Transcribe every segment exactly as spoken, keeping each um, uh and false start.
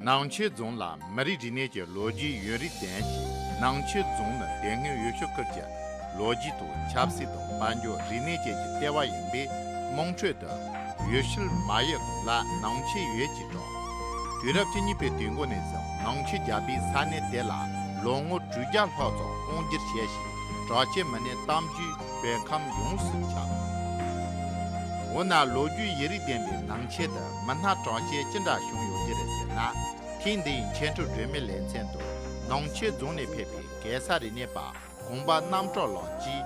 ནང་ཆེན་རྫོང་ལ་མི་རིགས་རིག་གནས་ཀྱི་ལོ་རྒྱུས་ཡུན་རིང་ལྡན་ཞིང་། ནང་ཆེན་རྫོང་ནི་དེ་སྔའི་འོས་ཤོག་ཁུལ་གྱི་ལོ་རྒྱུས་དང་ཆབ་སྲིད་དང་དཔལ་འབྱོར་རིག་གནས་བཅས་ཀྱི་ལྟེ་བ་ཡིན་པས། དམངས་ཁྲོད་དུ་འོས་ཤུལ་མ་ཡི་ལ་ནང་ཆེན་འོས་ཅེས་གྲགས། དུས་རབས་བཅུ་གཉིས་པའི་དུས་འགོ་ནས་བཟུང་ནང་ཆེན་རྒྱལ་པོས་ས་གནས་དེ་ལ་ལོ་ངོ་དྲུག་བརྒྱ་ལྷག་ཙམ་དབང་སྒྱུར་བྱས་ཤིང་། གྲགས་ཅན་མི་སྣའི་གཏམ་རྒྱུད་བོད་ཁམས་ཡོངས་སུ་ཁྱབ། འོ་ན་ལོ་རྒྱུས་ཡུན་རིང་ལྡན་པའི་ནང་ཆེན་དུ་མི་སྣ་གྲགས་ཅན་ཅི་འདྲ་བྱུང་ཡོད་ཀྱི་རེད་ཟེར་ན། ཐེངས་འདིའི་འཆད་ཁྲིད་སྒྲོན་མེ་ལེ་ཚན་དུ་ནང་ཆེན་རྫོང་ནས་ཕེབས་པའི་གེ་སར་རིག་གནས་པ་གོང་པ་རྣམ་གྲོལ་ལགས་ཀྱིས་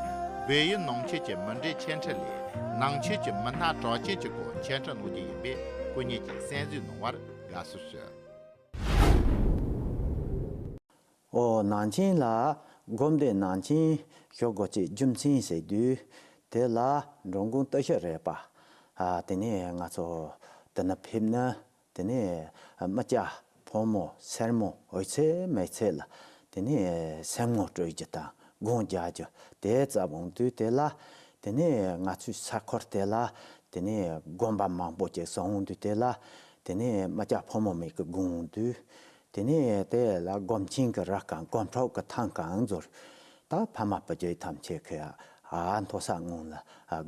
བོད་ཡུལ་ནང་ཆེན་གྱི་མུ་འབྲེལ་འཆད་ཁྲིད་ལས། ནང་ཆེན་གྱི་མི་སྣ་གྲགས་ཅན་གྱི་སྐོར་འཆད་ཁྲིད་གནང་རྒྱུ་ཡིན་པས། སྐུ་ཉིད་ཀྱིས་གསན་གཟིགས་གནང་བར་དགའ་བསུ་ཞུ། ཨོ། ནང་ཆེན་ལ་སྒོམ་སྡེ་ནང་ཆེན་ཞུ་དགོས་ཀྱི་རྒྱུ་མཚན་ཟེར་དུས། དེ་ལ་འགྲོ་མགོན་ཏི་ཤྲི་རས་པ། ཨ། དེ་ནས་ང་ཚོ་དེ་ན་ཕེབས་ན། དེ་ནས་མི་སྐྱ་ཕོ་མོ་སེར་མོ་འོས་ཚད་མེད་ཚད་ལ་དེ་ནས་སེམས་ངོ་སྤྲོད་རྒྱུ་དང་དགོངས་རྒྱག་རྒྱུ་དེ་ཙམ་འོང་དུས། དེ་ལ་དེ་ནས་ང་ཚོའི་ས་ཁུལ་དེ་ལ་དེ་ནས་དགོན་པ་མང་པོ་ཅིག་བཟོ་འོང་དུས། དེ་ལ་དེ་ནས་མི་སྐྱ་ཕོ་མོ་མེད་ཀི་དགོངས་འོང་དུས། དེ་ནས་དེ་ལ་སྒོམ་ཆེན་གྱི་རུ་ཁག་སྒོམ་ཕྲུག་གི་ཐང་གང་ཚོར། ད་ཕ་མ་བུ་རྒྱུད་ཐམས་ཅད་ཀྱིས་ཨ་མཐོ་ས་སྔོན་ལ་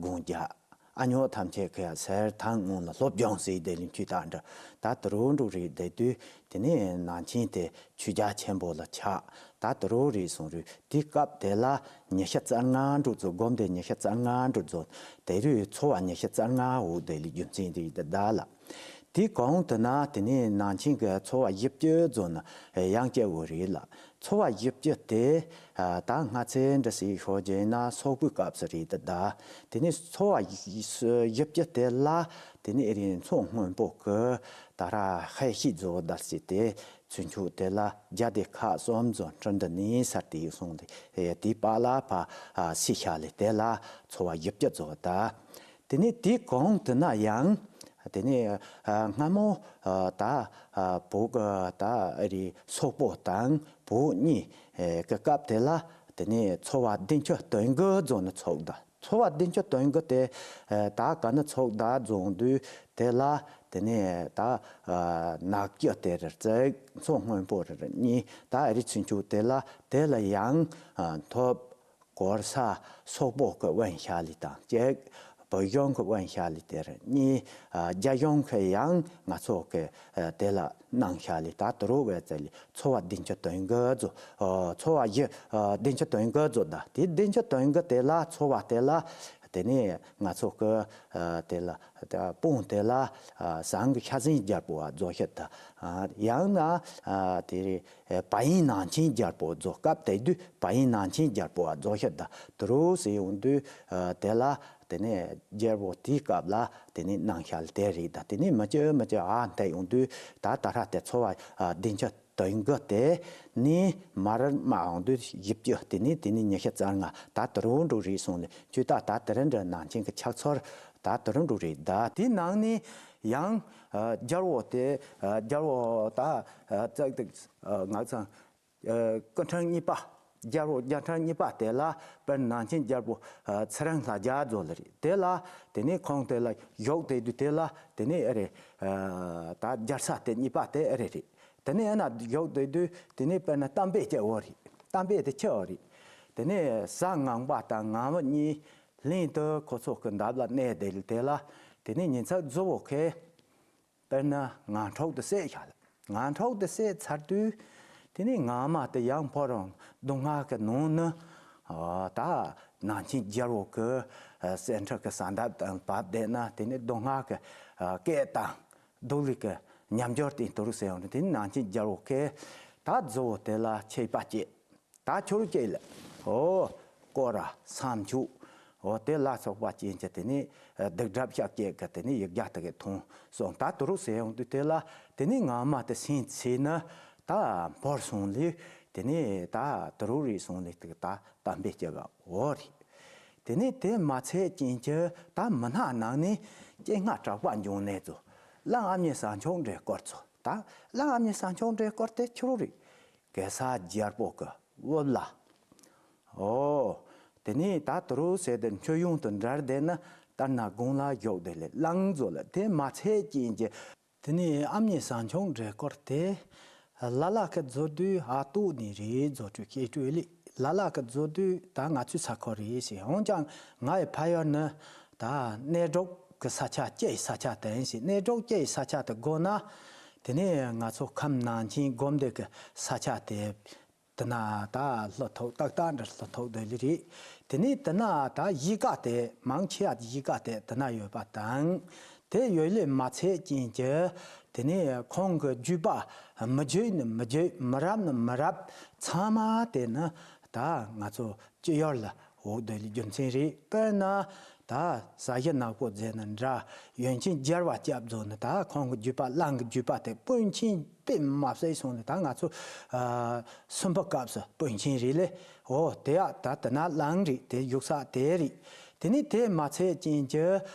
དགོངས་རྒྱག། ཨ་ཉོ་ཐམས་ཅད་ཀྱིས་ཟེར་ཐང་སྔོན་ལ་སློབ་སྦྱོང་ཟེར་དེ་ལིན་ཆུ་དང་འདྲ། ད་དུ་རུ་འགྲོ་རེད་དེ་དུས། དེ་ནས་ནང་ཆེན་དེ་ཆོས་རྒྱལ་ཆེན་པོ་ལ་ཆགས། ད་དུ་རུ་རེད་སོང་རུ་དེའི་སྐབས་དེ་ལ་ཉི་ཤུ་རྩ་ལྔ་འགྲོ་ཚོ། སྒོམ་སྡེ་ཉི་ཤུ་རྩ་ལྔ་འགྲོ་ཚོ། དེ་རུ་ཚོ་བ་ཉི་ཤུ་རྩ་ལྔ་འོ་དེ་ལི་རྒྱུ་མཚན་དེ་ཡི་ད་ད་ལ། དེའི་གོང་དུ་ན་དེ་ནས་ནང་ཆེན་གྱི་ཚོ་བ་བཞི་བཅུ་ཚོ་ན་ཡང་སྐྱེ་བོ་རེད་ལ། ཚོ་བ་བཞི་བཅུ་དེ་ད་སྔ་ཚེ་འདྲ་ཞིག་ཤོད་རྒྱུ་ན་སོག་པོའི་སྐབས་སུ་རེད་ད། དེ་ནས་ཚོ་བ་བཞི་བཅུ་དེ་ལ་དེ་ནས་ཨེ་རིང་མཚོ་སྔོན་པོ་གི་ད་ར་ཧའེ་ཤི་ཛོ་དར་སི་དེ་ཚུན་ཆོད་དེ་ལ་རྒྱ་སྡེ་ཁག་གསུམ་ཚོ་འཕྲིན་དུ་ནི་སར་དེ་སོང་དེ་དེ་པ་ལ་ཕ་སི་ཤ་ལེ་དེ་ལ་ཚོ་བ་བཞི་བཅུ་ཚོ་ད། དེ་ནས་དེའི་གོང་དུ་ན་ཡང་། དེ་ནས་ཨ་སྔ་མོ་ཨ་ད་ཨ་བོད་ཀྱི་ད་ཨ་རི་སོག་པོ་དང་བོད་གཉིས་ཨེ་གི་སྐབས་དེ་ལ། དེ་ནས་ཚོ་བ་བདུན་ཅུ་དོན་དགུ་རྫོང་ནས་ཚོགས་ད། ཚོ་བ་བདུན་ཅུ་དོན་དགུ་དེ་ཨེ་ད་ག་ནས་ཚོགས་ད་རྫོང་དུས་དེ་ལ། དེ་ནས་ད་ཨ་ནག་ཅི་དེ་རེད་ཙེག་མཚོ་སྔོན་པོ་རེད་གཉིས། ད་ཨ་རི་ཚུན་ཆོད་དེ་ལ་དེ་ལ་ཡང་ཨ་ཐོབ། གོར་ས་སོག་པོ་གི་དབོན་ཤ་ལི་དང་གཅིག་བོད་གཞུང་གི་དབོན་ཤ་ལི་དེར་གཉིས། ཨ་རྒྱ་གཞུང་གི་ཡང་ང་ཚོ་གི་ཨ་དེ་ལ་གནང་ཤ་ལི། ད་དུ་རུ་བས་ཙེ་ལི་ཚོ་བ་བདུན་ཅུ་དོན་དགུ་ཚོ། ཨ་ཚོ་བ་བཞི་ཨ་བདུན་ཅུ་དོན་དགུ་ཚོ། ད་དེ་བདུན་ཅུ་དོན་དགུ་དེ་ལ་ཚོ་བ་དེ་ལ་དེ་ནས་ང་ཚོ་གི་ཨ་དེ་ལ་ད་སྤུངས་དེ་ལ་ཨ་ཟངས་གི་ཤ་ཟན་རྒྱལ་པོ་བ་རྫོགས་ཤི་ད། ཨ་ཡང་ན་ཨ་དེ་རེད། ཨེ་བ་ཡན་ནང་ཆེན་རྒྱལ་པོ་རྫོགས། སྐབས་དེ་དུས་བ་ཡན་ནང་ཆེན་རྒྱལ་པོ་བ་རྫོགས་ཤི་ད་དུ་རུ་ཟེར་ཡོང་དུས། ཨ་དེ་ལ་དེ་ནས་རྒྱལ་པོ་དེའི་སྐབས་ལ་དེ་ནས་གནང་ཤ་ལི་དེ་རེད་ད། དེ་ནས་མི་བཅུ་མི་བཅུ་ཨ་འཐད་ཡོང་དུས། ད་ད་ར་དེ་ཚོ་བ་ཨ་བདུན་ཅུ་དོན་དགུ་དེ་ནས་མར་མ་ཡོང་དུས་བཞི་བཅུ། དེ་ནས་དེ་ནས་ཉི་ཤུ་རྩ་ལྔ། ད་དུ་རུ་འགྲོ་རེད་སོང་ནས་ཆུ་ད་ད་དེ་རིང་འདྲ་ནང་ཆེན་གྱི་ཆགས་ཚུལ་ད་དུ་རུ་འགྲོ་རེད་ད། དེའི་ནང་ནས་ཡང་ཨ་རྒྱལ་པོ་དེ་ཨ་རྒྱལ་པོ་ད་ཨ་ཙག་ཏིག་ཨ་ང་ཚང་། ཨ་སྐུ་ཕྲེང་གཉིས་པ། རྒྱལ་པོ་རྒྱལ་ཕྲན་གཉིས་པ་དེ་ལ་དཔེར་ན་ནང་ཆེན་རྒྱལ་པོ་ཨ་ཚེ་རིང་ལྷ་རྒྱལ་རྫོགས་ལ་རེད། དེ་ལ་དེ་ནས་ཁོང་དེ་ལ་བཞུགས་དེ་དུས་དེ་ལ་དེ་ནས་ཨེ་རེད། ཨ་ད་རྒྱལ་ས་དེ་གཉིས་པ་དེ་ཨེ་རེད་རེད། དེ་ནས་ཨེ་ན་བཞུགས་དེ་དུས་དེ་ནས་དཔེར་ན་གཏམ་དཔེ་སྐྱེ་བོ་རེད། གཏམ་དཔེ་དེ་ཁྱི་བོ་རེད། དེ་ནས་གཟའ་ངན་པ་དང་ངན་པ་གཉིས་ལྷན་དུ་ཁོ་ཚོ་གི་འདབས་ལ་གནས་དེ་ལ་དེ་ལ་དེ་ནས་ཉིན་ཚག་རྫི་བོ་ཁེ། དཔེར་ན་ངན་ཕྲུག་དེ་བསད་བཞག་ལ། ངན་ཕྲུག་དེ་བསད་ཚར་དུས། དེ་ནས་ངན་མ་དེ་ཡང་འཕོ་རང་སྡུག་བསྔལ་གྱི་ནང་ནས། ཨ་ད་ནང་ཆེན་རྒྱལ་པོ་གི་ཨ་སེམས་ཁྲལ་གྱི་ས་འདབས་དང་བབས་བསྡད་ན། དེ་ནས་སྡུག་བསྔལ་གྱི་ཨ་སྐད་དང་སྡུག་ལུས་ཀྱི་ཉམས་འགྱུར་དེ་དུ་རུ་ཟེར་ཡོང་དུས། དེ་ནས་ནང་ཆེན་རྒྱལ་པོ་གིས་ད་རྫི་བོ་དེ་ལ་ཆད་པ་བཅད། ད་ཁྱོད་ཀྱིས་ལ། ཨོ། སྐོར་ར་སྲམ་ཆུ། ཨོ་དེ་ལ་སོགས་པ་ཅན་གྱི་དེ་ནས་སྡིག་སྒྲིབ་ཤ་སྐྱེས་ཀྱི་དེ་ནས་ཡིག་བརྒྱ་དེ་གས་ཐོང་སོང་། ད་དུ་རུ་ཟེར་ཡོང་དུས་དེ་ལ་དེ་ནས་ངན་མ་དེ་སེམས་ཚེ་ན་ད་འཕོར་སོང་ལས། དེ་ནས་ད་དུ་རུ་རེད་སོང་ལས་དེ་ད་གཏམ་དཔེ་སྐྱེ་བ་འོ་རེད། དེ་ནས་དེ་མ་ཚད་ཅན་གྱི་ད་མི་སྣ་ནང་ནས་སྐྱེ་སྔ་དྲག་པ་འབྱུང་གནས་ཚོ། གླང་ཨ་མྱེས་ས་མཆོག་འདྲའི་སྐོར་ཚོ། ད་གླང་ཨ་མྱེས་ས་མཆོག་འདྲའི་སྐོར་དེ་ཁྱོད་རེད། གེ་སར་རྒྱལ་པོ་གི་དབུ་བླ། ཨོ། དེ་ནས་ད་དུ་རུ་ཟེར་དེ་མཆོད་ཡོང་དུ་འདྲར་བསྡད་ན་ལྟར་ན་དགུང་ལ་བཞུགས་དེ་ལས་གླང་མཛོད་ལ། དེ་མ་ཚད་ཅན་གྱི་ དེ་ནས་ཨ་མྱེས་ཟངས་ཆུང་འདྲེ་སྐོར་དེ། ལ་ལ་གི་བཟོ་དུས་ཨ་ཏུ་ནས་རེད་བཟོ་དུས་སྐད་དུ་ལི་ལ་ལ་གི་བཟོ་དུས་ད་ང་ཚོའི་ས་ཁོ་རེད་ཟེར། འོན་ཀྱང་ང་ཡི་ཕ་ཡུལ་ནི་ད་གནས་གྲོགས་ཀྱི་ས་ཆ་སྐྱེ་ཡི་ས་ཆ་དེ་ཡིན་ཟེར། གནས་གྲོགས་སྐྱེ་ཡི་ས་ཆ་དེ་དགོས་ན། དེ་ནས་ང་ཚོ་ཁམས་ནང་ཆེན་སྒོམ་སྡེ་གི་ས་ཆ་དེ། དེ་ན་ད་ལྷོ་ཐོག་ཏག་ཏག་འདྲ་ལྷོ་ཐོག་དེ་ལི་རེད། དེ་ནས་དེ་ན་ད་གཞིས་ཀ་དེ་མང་ཆེ་བ་གཞིས་ཀ་དེ་དེ་ན་ཡོད་པ་དང་། དེ་ཡོད་ལས་མ་ཚད་ཀྱིན་གྱི་དེ་ནས་ཁོང་གི་བརྒྱུད་པ་མི་བརྒྱུད་ནི་མི་བརྒྱུད་མི་རབས་ནི་མི་རབས་ཚང་མ་དེ་ནི་ད་ང་ཚོ་སྤྱི་ཡོངས་ལ་འོག་དེ་ལི་རྒྱུ་མཚན་རེད། དཔེར་ན། ད་ཟ་གཞི་ནག་པོ་མཛད་ནི་འདྲ། ཡོན་ཆེན་རྒྱལ་བ་སྐྱབས་རྫོགས་ནི་ད་ཁོང་གི་བརྒྱུད་པ་གླང་གི་བརྒྱུད་པ་དེ་སྤུན་ཆེན་དཔེ་མ་སྲིད་སོང་ནི་ད་ང་ཚོ་ཨ་སུམ་པ་སྐབས་སུ་སྤུན་ཆེན་རེད་ལེ། འོ་དེ་ཡ་ད་དེ་ན་གླང་རེད། དེ་བཞུགས་ས་དེ་རེད། དེ་ནི་དེ་མ་ཚད་ཀྱིན་གྱི་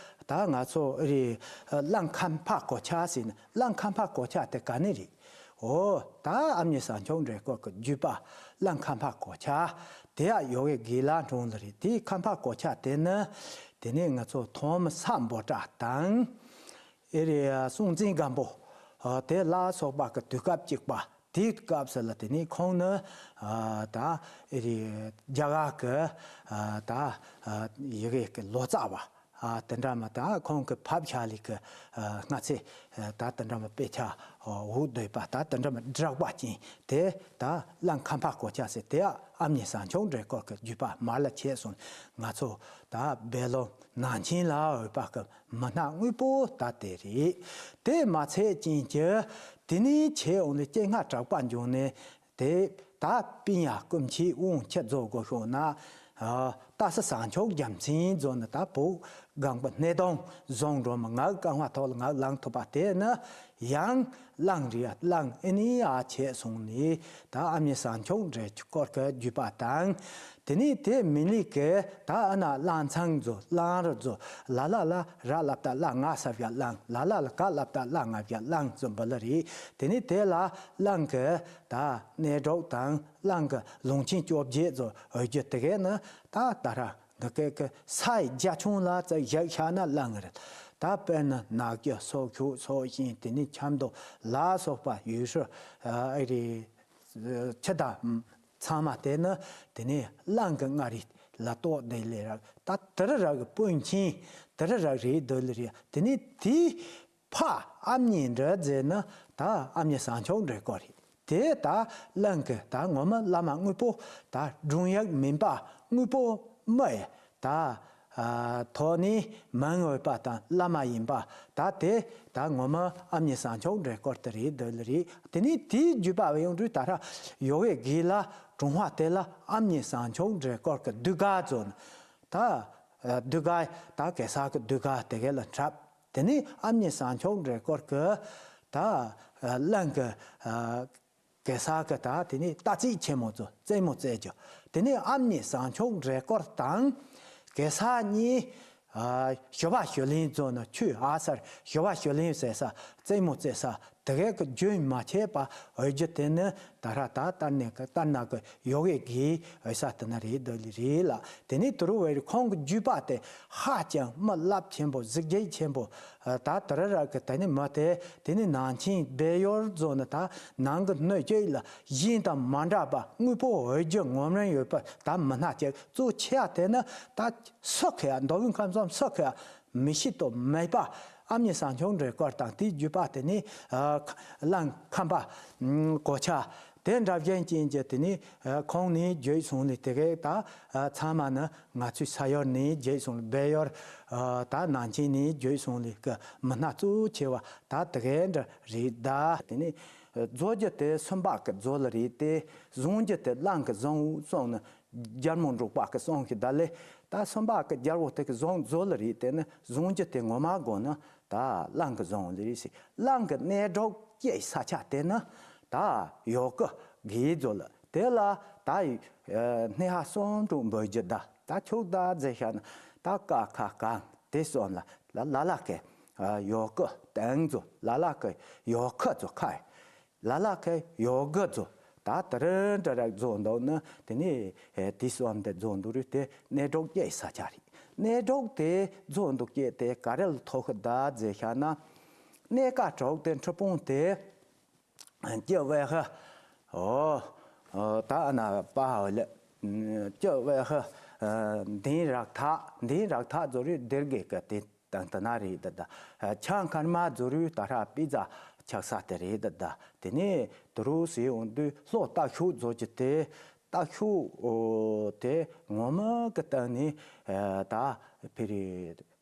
ད་ང་ཚོ་རེད། གླང་ཁམ་པ་གོ་ཆ་ཟེར་ནི་གླང་ཁམ་པ་གོ་ཆ་དེ་ག་ནི་རེད། འོ། ད་ཨ་མྱེས་ཟངས་ཆུང་འདྲེ་སྐོར་གྱི་བརྒྱུད་པ་གླང་ཁམ་པ་གོ་ཆ། དེ་ཡང་ཡོ་གའི་དགེ་ལ་འབྲོང་ལ་རེད། དེའི་ཁམ་པ་གོ་ཆ་དེ་ནི། དེ་ནས་ང་ཚོ་ཐོག་མ་ས་འབོ་བྲག་དང་། ཨེ་རེད། སྲོང་བཙན་སྒམ་པོ། དེ་ལ་སོགས་པ་གི་དུས་སྐབས་གཅིག་པ། དེའི་སྐབས་སུ་ལ་དེ་ནས་ཁོང་ནི། ད་ཨེ་རེད། རྒྱ་གར་གི། ད་ཡི་གེ་གི་ལོ་ཙཱ་བ། ཨ་དེ་འདྲ་མ་ད་ཁོང་གི་ཕབ་ཆ་ལི་གི་ཨ་སྔ་ཚེ་ཨ་ད་དེ་འདྲ་མ་དཔེ་ཆ་འུ་འདོད་པ་ད་དེ་འདྲ་མ་བསྒྲགས་པ་ཅན་དེ་ད་གླང་ཁམ་པ་གོ་ཆ་ཟེར། དེ་ཨ་མྱེས་ཟངས་ཆུང་འདྲེ་སྐོར་གི་བརྒྱུད་པ་མར་ལ་ཆད་སོང་། ང་ཚོ་ད་སྦས་ལོ་ནང་ཆེན་ལ་འོས་པ་གི་མི་སྣ་དངོས་པོ་ད་དེ་རེད། དེ་མ་ཚད་ཅན་གྱི་དེ་ནས་ཆེ་འོང་ལི་སྐྱེ་ལྔ་གྲགས་པ་འབྱུང་ནས། དེ་ད་སྤུན་ཡ་སྐུ་མཆེད་དབང་ཆེ་རྫོགས་དགོས་ཤོག་ན། ཨ་ཏ་སི་ཟངས་ཆུང་རྒྱལ་མཚན་རྫོགས་ནི་ད་བོད་སྒང་པ་སྣེ་གདོང་བཟུང་འགྲོ་མི་ངག་རྐང་བ་ཐོག་ལ་ངག་ལང་ཐུབ་པ་དེ་ནི་ཡང་གླང་རི་ཡ་གླང་ཨེ་ནི་ཡ་ཆད་སོང་ནི་ད་ཨ་མྱེས་ཟངས་ཆུང་འདྲེ་སྐོར་གི་བརྒྱུད་པ་དང་། དེ་ནས་དེ་མི་ལི་གི་ད་ཨ་ན་གླང་ཚང་རྫོགས་གླང་རི་རྫོགས་ལ་ལ་ལ་ར་ལབ་ད་ལ་ང་ས་བརྒྱ་གླང་ལ་ལ་ལ་ག་ལབ་ད་ལ་ང་བརྒྱ་གླང་རྫོགས་འབུ་ལ་རེད། དེ་ནས་དེ་ལ་གླང་གི་ད་གནས་གྲོགས་དང་གླང་གི་ལུང་ཆེན་བཅོ་བརྒྱད་ཚོ་འོས་རྒྱུ་དེ་གས་ནི་ད་ད་ར་འདི་གས་ཀྱི་ས་ཡི་རྒྱ་ཁྱོན་ལ་ཙག་བཞག་བཞག་ན་གླང་རེད། ད་དཔེར་ན་ནགས་ཀྱི་སོག་ཆུ་སོག་ཤིང་དེ་ནི་ཆབ་མདོ་ལ་སོགས་པ་ཡུལ་ཤུལ་ཨ་རེ་ཆུ་དང་ཚང་མ་དེ་ནི་དེ་ནི་གླང་གི་མངའ་རིས་ལ་གཏོགས་དེ་ལས་ར་ད་དེ་ར་ར་གི་སྤུན་མཆེད་དེ་ར་ར་རེད་འདོད་ལེ་རེད། དེ་ནི་དེའི་ཕ་ཨ་མྱེས་འདྲ་ཟེར་ན་ད་ཨ་མྱེས་ཟངས་ཆུང་འདྲ་སྐོར་རེད། དེ་ད་གླང་གི་ད་ངོ་མ་བླ་མ་དངོས་པོ་ད་སྒྲུང་ཡག་མིན་པ་དངོས་པོ་མི་ཡི་ད་ཐོག་ནས་མང་འོས་པ་དང་བླ་མ་ཡིན་པ་ད་དེ་ད་ངོ་མ་ཨ་མྱེས་ཟངས་ཆུང་འདྲ་སྐོར་དེ་རེད་འདོད་ལེ་རེད། དེ་ནས་དེའི་བརྒྱུད་པ་བས་ཡོང་དུས་ད་ར་ཡོ་གའི་དགེ་ལ་གྲོང་བ་དེ་ལ་ཨ་མྱེས་ཟངས་ཆུང་འདྲ་སྐོར་གི་ཟློས་གར་ཚོ་ནི་ད་ཟློས་གར་ད་གེ་སར་གི་ཟློས་གར་དེ་གས་ལ་འཁྲབ། དེ་ནས་ཨ་མྱེས་ཟངས་ཆུང་འདྲ་སྐོར་གི་ད་གླང་གི་གེ་སར་གི་ད་དེ་ནས་རྟ་རྩེད་ཆེན་མོ་ཚོ་རྩེད་མོ་རྩེ་རྒྱུ། དེ་ནས་ཨ་མྱེས་ཟངས་ཆུང་འདྲ་སྐོར་དང་གེ་སར་གཉིས་ཞི་བ་ཞི་ལིང་ཚོ་ནི་ཆུ་ཨ་སར་ཞི་བ་ཞི་ལིང་ཟེར་ས་རྩེད་མོ་རྩེ་ས་དེ་གས་ཀྱི་རྒྱུན་མ་ཆད་པ་འོས་རྒྱུ་དེ་ནི་ད་ར་ད་ལྟར་ནས་ཀྱི་ལྟར་ན་གི་ཡོ་གའི་དགེ་འོས་ས་དེ་ན་རེད་འདོད་ལེ་རེད་ལ། དེ་ནས་དུ་རུ་བའི་ཁོང་གི་བརྒྱུད་པ་དེ་ཧ་ཅང་མི་རླབས་ཆེན་པོ་གཟི་བརྗིད་ཆེན་པོ་ད་དུ་རུ་ར་གི་དེ་ནི་མི་དེ་དེ་ནི་ནང་ཆེན་སྦས་ཡུལ་རྫོགས་ནི་ད་ནང་གི་སྣོད་བཅུད་ལ་གཞན་དང་མ་འདྲ་བ་དངོས་པོ་འོས་རྒྱུ་ངོམ་རིན་ཡོད་པ་ད་མི་སྣ་ཅིག་གཙོ་ཆེ་བ་དེ་ནི་ད་སུ་ཁེ་ཡ་མདོ་དབུས་ཁམས་གསུམ་སུ་ཁེ་ཡ། མི་ཤི་ཏོ་མེད་པ། ཨ་མྱེས་ཟངས་ཆུང་འདྲ་སྐོར་དང་དེའི་བརྒྱུད་པ་དེ་ནི་གླང་ཁམས་པ་གོ་ཆ་དེ་འདྲ་བཞིན་ཅན་གྱི་དེ་ནི་ཁོང་ནས་བརྒྱུད་སོང་ནས་དེ་གས་ད་ཚང་མ་ནི་ང་ཚོའི་ས་ཡོར་ནས་བརྒྱུད་སོང་ལ་སྦས་ཡོར་ད་ནང་ཆེན་ནས་བརྒྱུད་སོང་ལ་གི་མི་སྣ་གཙོ་ཆེ་བ་ད་དེ་གས་འདྲ་རེད་ད། དེ་ནི་རྫོགས་རྒྱུ་དེ་སུམ་པ་གི་རྫོགས་ལ་རེད་དེ་བཟུང་རྒྱུ་དེ་གླང་གི་བཟང་བོ་སོང་ནི། རྒྱལ་མོ་འབྲུག་པ་གི་གསུང་གི་ད་ལེ། ད་སུམ་པ་གི་རྒྱལ་པོ་དེ་གི་གཟུངས་རྫོགས་ལ་རེད་དེ་ནི་གཟུངས་ཀྱི་དེ་ངོ་མ་དགོས་ན་ད་གླང་གི་གཟུངས་ལ་རེད་ཟེར། གླང་གི་གནས་གྲོགས་སྐྱེ་ས་ཆ་དེ་ནི་ད་ཡོ་གི་དགེ་རྫོགས་ལ་དེ་ལ་ད་སྣེ་ཧ་གསུམ་དྲུག་འབུལ་རྒྱུ་ད་ད་ཁྱོད་ད་ཟེར་ཤ་ན་ད་ཀ་ཁ་གང་དེ་གསུམ་ལ་ལ་ལ་ལ་གི་ཡོ་གི་དང་རྫོགས་ལ་ལ་གི་ཡོ་གི་རྫོགས་ཁ། ལ་ལ་ཁའི་ཡོ་གི་ཚོ་ད་དེ་རིང་འདྲ་རག་རྫོགས་འདུག་ན་དེ་ནས་དེ་གསུམ་དེ་རྫོགས་འདུག་རེད་དེ་གནས་གྲོགས་སྐྱེ་ས་ཆ་རེད། གནས་གྲོགས་དེ་རྫོགས་འདུག་སྐྱེ་དེ་ག་རེ་ལ་ཐོགས་ཤི་ད་ཟེར་ཤ་ན། གནས་ཀ་དྲུག་དེ་འཁྲུལ་སྤོང་དེ། ཀྱི་ཝེ་ཧ། ཨོ། ཨོ། ད་ཨ་ན་པ་ཧ་ལེ། ཀྱི་ཝེ་ཧ། འདིན་རག་ཐག་འདིན་རག་ཐག་ཛོ་རུ་དེར་གེ་ཀ་དེ་དང་ད་ན་རེད་ད། ཆང་ཁར་མ་ཛོ་རུ་ད་ར་པི་ཛ་ཆག་ས་དེ་རེད་ད། དེ་ནས་དུ་རུ་སི་འོང་དུས་ལྷོ་སྟག་ཤུག་ཛོ་ཅི་དེ། སྟག་ཤུག་དེ་ངོ་མ་གི་སྟེང་ནས་ད་ཕི་རི།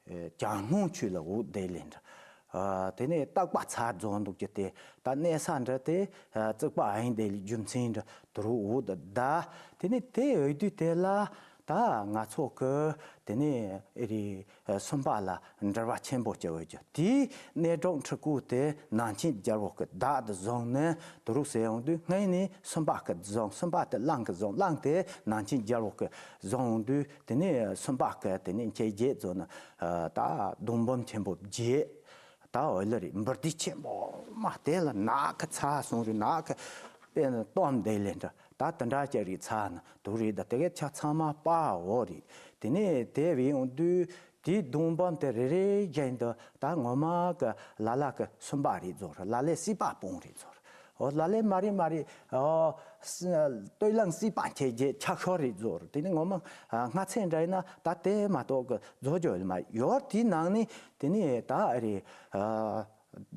ཨེ། གྱང་སྔོན་ཆུ་ལ་འུག་བསྡད་ལེ་འདྲ། ཨ། དེ་ནས་སྟག་པ་ཚ་རྫོང་འདུག་རྒྱུ་དེ་ད་གནས་ས་འདྲ་དེ། ཨ། རྩིག་པ་ཨ་ཡིན་བསྡད་ལེ་རྒྱུ་མཚན་འདྲ་དུ་རུ་འུག་ད་ད། དེ་ནས་དེ་འོས་དུས་དེ་ལ་ད་ང་ཚོ་གི་དེ་ནས་ཨེ་རི་སུམ་པ་ལ་འབྲེལ་བ་ཆེན་པོ་བྱ་འོས་རྒྱུ་དེའི་གནས་གྲོགས་འཁྲི་ཁུག་དེ་ནང་ཆེན་རྒྱལ་པོ་གི་བདག་ཏུ་བཟུང་ནས་དུ་རུ་ཟེར་འོང་དུས་སྔོན་ནས་སུམ་པ་གི་བཟུང་སུམ་པ་དེ་གླང་གི་བཟུང་གླང་དེ་ནང་ཆེན་རྒྱལ་པོ་གི་བཟུང་འོང་དུས། དེ་ནས་སུམ་པ་གི་དེ་ནས་འཁྱེར་རྒྱལ་ཚོ་ནི། ཨ། ད་སྡོང་འབུམ་ཆེན་པོ་བརྒྱད། ད་འོ་ལ་རེད་འབུར་དི་ཆེན་པོ་མ་དེ་ལ་ནག་གི་ཚ་སོང་རེད་ནག་གི་དཔེ་ནི་སྟོམ་བསྡད་ལེ་འདྲ་ད་དེ་འདྲ་ཅིག་རེད་ཚ་ནི་དུ་རེད་ད་དེ་གའི་ཆ་ཚང་མ་པ་འོ་རེད། དེ་ནས་དེ་བས་འོང་དུས་དེའི་སྡོང་འབུམ་དེ་རེ་རེ་བཞིན་དུ་ད་ངོ་མ་གི་ལ་ལ་གི་སུམ་པ་རེད་ཚོ་རེད་ལ་ལས་སྲིད་པ་སྤུངས་རེད་ཚོ་རེད། ཨོ་ལ་ལས་མ་རེད་མ་རེད། ཨོ། སྟོད་ལུང་སྲིད་པ་འཁྱེར་རྒྱལ་ཆག་ཤོར་རེད་ཟོར་དེ་ནི་ངོ་མ་སྔ་ཚེ་འདྲ་ཡིན་ན་ད་དེ་མ་གཏོགས་གི་རྫོགས་རྒྱུ་ཡོད་མ་ཡོད་དེའི་ནང་ནས་དེ་ནི་ད་ཨ་རེད།